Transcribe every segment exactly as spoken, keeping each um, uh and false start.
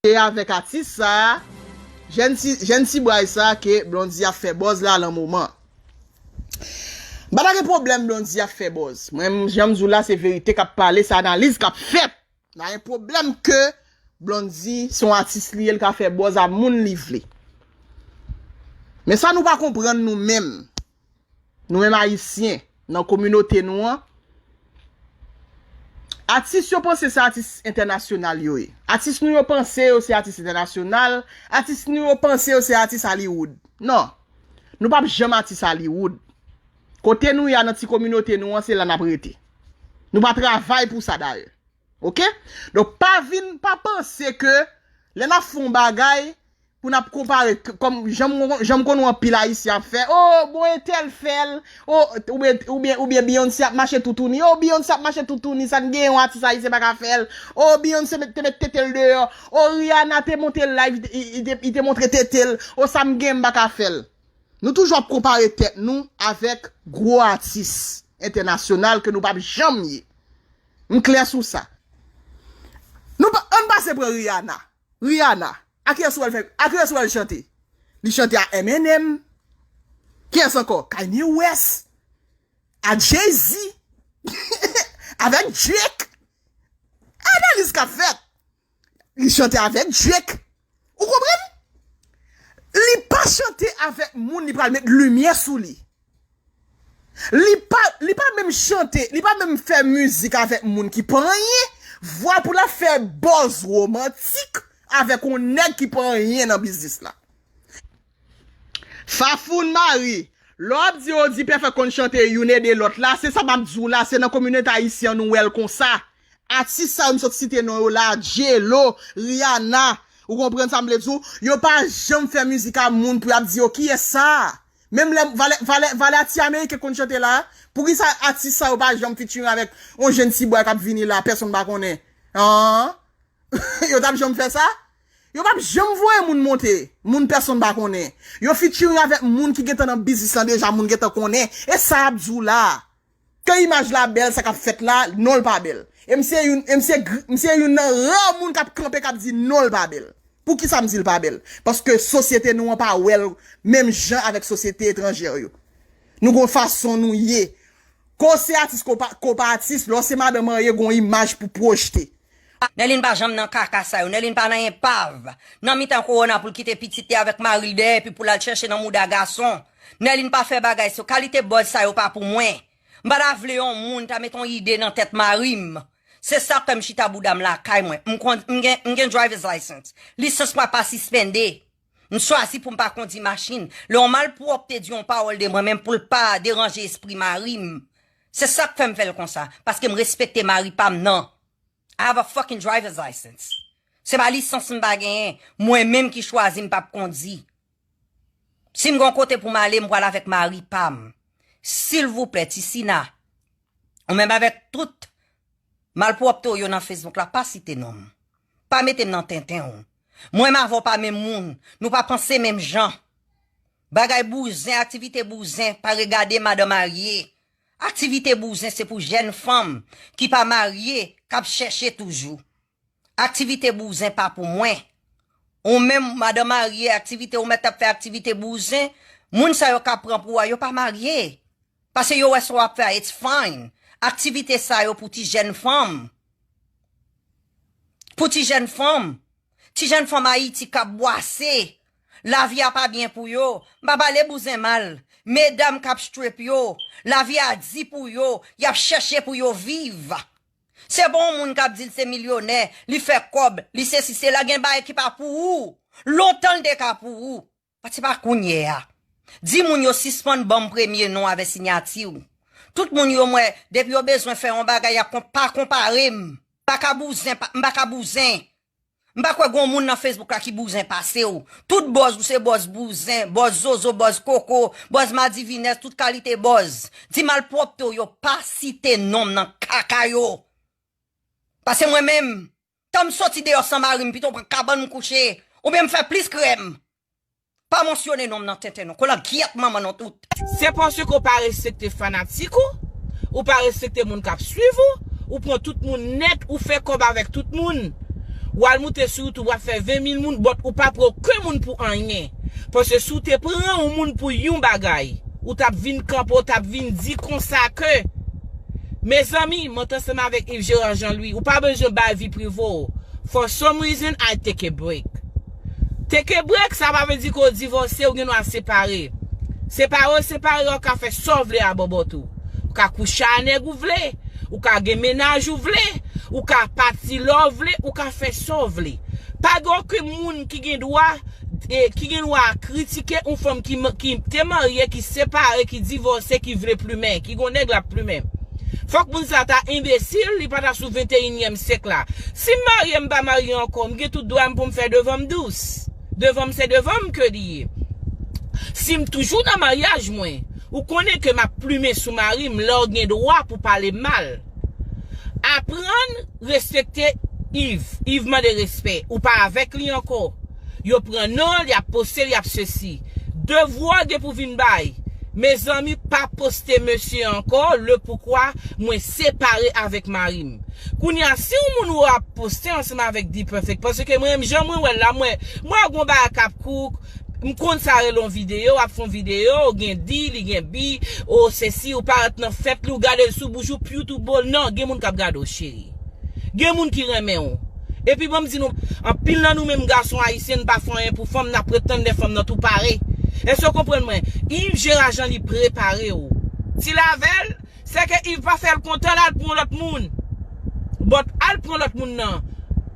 E avèk atis sa a, jèn ti, jèn ti bway sa a ke Blondy ap fè buzz la lan moman. M pa ta gen pwoblèm Blondy ap fè buzz. Mwen, jan m di w la, se verite k ap pale, se analiz k ap fèt. M pa gen pwoblèm ke Blondy se yon atis li ye, l ka fè buzz a moun li vle. Men sa nou pa konprann nou menm, nou menm Ayisyen, nan kominote nou an, atis yo panse se atis entènasyonal yo ye. Atis nou yo panse yo se atis entènasyonal, atis nou yo panse yo se atis Hollywood. Non. Nou p ap janm atis Hollywood. Kote nou ye a nan ti kominote nou an, se la n ap rete. Nou pa travay pou sa dayè. Oke? Donk, pa vin, pa panse ke lè n ap fè yon bagay, pou n ap konpare, k-, kòm jan m, jan m konn wè anpil Ayisyen ap fè, o, bon, entèl fè l, o, oubyen, oubyen, oubyen Beyoncé ap mache toutouni, o, Beyoncé ap mache toutouni, sa n gen yon atis Ayisyen pa ka fè l, o, Beyoncé met, te met tete l deyò, o, Rihanna te monte live, li, li te, li te montre tete l, o, sa m gen m pa ka fè l. Nou toujou ap konpare tèt nou avèk gwo atis entènasyonal ke nou p ap janm ye. M klè sou sa. Nou pa, ann pase pran Rihanna. Rihanna, a kiyès ou wè l fè, a kiyès ou wè l chante? Li chante a Eminem. Kiyès ankò? Kanye West. A Jay-Z. Avèk Drake. Analiz k ap fèt. Li chante avèk Drake. Ou konprann? Li pa chante avèk moun li pral met limyè sou li. Li pa, li pa menm chante, li pa menm fè mizik avèk moun ki pa anyen, vwa pou l ap fè buzz womantik avèk yon nèg ki pa anyen nan biznis la. Fafoun Marie, lè w ap di yo di pèfèk konn chante youn ede lòt la, se sa m ap di w la, se nan kominote ayisyen an nou wè l konsa. Atis sa yo m sot site non yo la, J-Lo, Rihanna, ou konprann sa m vle di w? Yo pa janm fè mizik a moun pou y ap di yo kiyès sa? Menm lè valè, valè, valè ti ameriken konn chante la, poukisa atis sa yo pa janm featuring avèk yon jèn ti bway k ap vini la, pèsonn pa konnen? An? Yo t ap janm fè sa? Yo p ap janm voye moun monte, moun pèsonn pa konnen. Yo featuring avèk moun ki gentan nan biznis lan deja, moun gentan konnen. E sa y ap di w la. Ke imaj la bèl, sa k ap fèt la, non l pa bèl. E m se youn, e m se gr-, m se youn nan ra moun k ap kanpe k ap di non l pa bèl. Poukisa m di l pa bèl? Paske sosyete nou an pa wè l menm jan avèk sosyete etranjè yo. Nou gon fason nou ye. Ke w se atis, ke w pa, ke w pa atis, lè w se madan marye, gon imaj pou pwojte. Nèlin pa janm nan kaka sa yo. Nèlin pa nan enpav. Nan mitan kowona pou l kite pitit li avèk mari l dèyè epi pou l al chèche nan mouda gason. Nèlin pa fè bagay sa yo. Kalite buzz sa yo pa pou mwen. M pa ta vle yon moun ta met yon ide nan tèt mari m. Se sa k fè m chita bouda m lakay mwen. M konn, m gen, m gen driver's license. Lisans mwen pa sispende. M chwazi pou m pa kondi machin. Lè yon malpwòpte di yon pawòl de mwen, menm pou l pa deranje espri mari m. Se sa k fè m fè l konsa. Paske m respekte mari pa m nan. I have a fucking driver's license. Se pa lisans m pa genyen. Mwen menm ki chwazi m p ap kondi. Si m gon kote pou m ale, m pral avèk mari pa m. Silvouplè, Ti Sina, ou menm avèk tout malpwòpte w yo nan Facebook la, pa site non m. Pa mete m nan tenten w. Mwen m avè w pa menm moun. Nou pa panse menm jan. Bagay bouzen, aktivite bouzen, pa regade madan marye. Aktivite bouzen se pou jèn fanm ki pa marye, k ap chèche toujou. Aktivite bouzen pa pou mwen. Ou menm, madan marye, aktivite ou mèt ap fè aktivite bouzen, moun sa yo ka pran pou w a, yo pa marye. Paske yo wè sa w ap fè a, it's fine. Aktivite sa yo pou ti jèn fanm. Pou ti jèn fanm. Ti jèn fanm Ayiti k ap bwase. Lavi a pa byen pou yo. M pa pale bouzen mal. Medam k ap strip yo. Lavi a di pou yo. Y ap chèche pou yo viv. Se pa yon moun k ap di l se milyonè, li fè kòb, li sesi, sela, gen bagay ki pa pou ou. Lontan l te ka pou ou. Pati pa kounye a. Di moun yo sispann ban m premye non avè siyati w. Tout moun yo m wè, depi yo bezwen fè yon bagay, y ap konp-, pa konpare m. M pa ka bouzen, pa, m pa ka bouzen. M pa kwè gon moun nan Facebook la ki bouzen pase w. Tout buzz ou se buzz bouzen, buzz zozo, buzz koko, buzz madivinès, tout kalite buzz. Ti malpwòpte w yo pa site non m nan kaka yo. Paske mwen menm, tan m soti deyò san mari m, pito m pran kabann m kouche, oubyen m fè plis krèm. Pa mansyone non m nan tenten non. Kolangyèt manman nou tout. Se paske w pa respekte fanatik ou, ou pa respekte moun k ap swiv ou, ou pran tout moun nèt, ou fè kòb avèk tout moun. W al moute sou YouTube, w ap fè ven mil moun, but ou pa pran okenn moun pou anyen. Paske si w te pran yon moun pou yon bagay, ou t ap vin kanpe, ou t ap vin di konsa ke, mezanmi, mwen t ansanm avèk Yves Gérard Jean Louis, ou pa bezwen bay vi prive w. For some reason, I take a break. Take a break, sa pa vle di ke w divòse, ou gen dwa separe. Separe, separe, ou ka fè sa w vle a bòbòt ou. Ou ka kouche a nèg ou vle, ou ka gen mennaj ou vle, ou ka pati lè w vle, ou ka fè sa w vle. Pa gen okenn moun ki gen dwa, e, ki gen dwa kritike yon fanm ki, ki te marye, ki separe, ki divòse, ki vle plimen, ki gon nèg l ap plimen. Fòk moun sa ta enbesil, li pa ta sou venteyinyèm syèk la. Si m marye, m pa marye ankò, m gen tout dwa m pou m fè devan m dous. Devan m se devan m ke li ye. Si m toujou nan maryaj mwen, ou konnen ke m ap plimen sou mari m, lè w gen dwa pou pale mal. Aprann respekte Yves. Yves mande respè. Ou pa avèk li ankò. Yo pran non l, y ap poste l, y ap sesi. Devwa depi w vin bay. Mezanmi, pa poste mesye ankò, le poukwa mwen separe avèk mari m. Kounye a, si yon moun ou ap poste ansanm avèk D-Perfect, paske mwen menm jan mwen wè l la, mwen, mwen wè gon bagay k ap kouk, m konn sa rele yon videyo, w ap fè yon videyo, gen D, li gen B, o sesi, ou parèt nan fèt li, ou gade l sou bouch ou, pyou tou bol. Non, gen moun k ap gade w, cheri. Gen moun ki renmen w. Epi ban m di nou, anpil nan nou menm gason ayisyen, n pa fè anyen pou fanm, n ap ret tann lè fanm nan tou pare. Èske w konprann mwen? Yves Gérard Jean li prepare w. Ti Lavèl, se ke Yves pa fè l kontan l al pran lòt moun. But al pran lòt moun nan,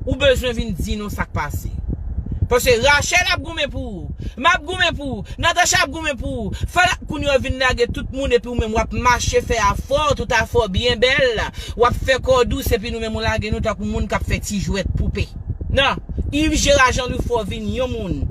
ou bezwen vin di nou sa k pase. Paske Rachel ap goumen pou ou. M ap goumen pou ou. Natacha ap goumen pou ou. Fala kounye a w vin lage tout moun epi ou menm w ap mache fè afè w, tout afè w byen bèl. W ap fè kò w dous epi nou menm ou lage nou tankou moun k ap fè ti jwèt poupe. Non, Yves Gérard Jean Louis fè w vin yon moun.